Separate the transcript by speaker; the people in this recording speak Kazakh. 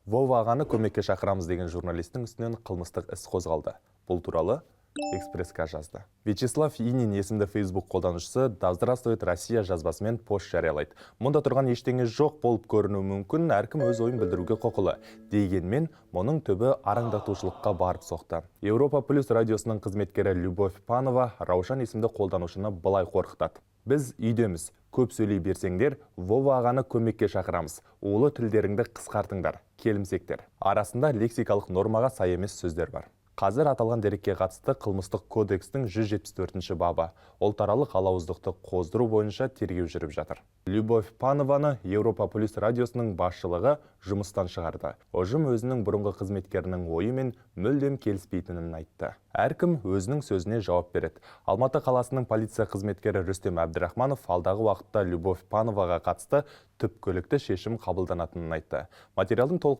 Speaker 1: Вова ағаны көмекке шақырамыз деген журналистің үстінен қылмыстық іс қозғалды. Бұл туралы Экспресска жазды. Вячеслав Инин есімді Facebook қолданушысы «Да здравствует Россия» жазбасымен пост жариялайды. Мұнда тұрған ештеңе жоқ болып көрінуі мүмкін, әркім өз ойын білдіруге құқылы. Дегенмен, мұның түбі арандатушылыққа барып соқты. Европа Плюс радиосының қызметкері Любовь Панова Раушан есімді қолданушыны былай қорқытады: «Біз үйдеміз. Көп сөйлей берсеңдер, Вова ағаны көмекке шақырамыз. Улы тілдеріңді қысқартыңдар, келімсектер». Арасында лексикалық нормаға сай емес сөздер бар. Қазір аталған дерекке қатысты қылмыстық кодекстің 174 бабы, ұлтаралық алауыздықты қоздыру бойынша тергеу жүріп жатыр. Любовь Панованы Европа Плюс радиосының басшылығы жұмыстан шығарды. Ұжым өзінің бұрынғы қызметкерінің ойымен мүлдем келіспейтінін айтты. Әркім өзінің сөзіне жауап береді. Алматы қаласының полиция қызметкері Рүстем Әбдірахманов алдағы уақытта Любовь Пановаға қатысты түпкілікті шешім қабылданатынын айтты. Материалдың толық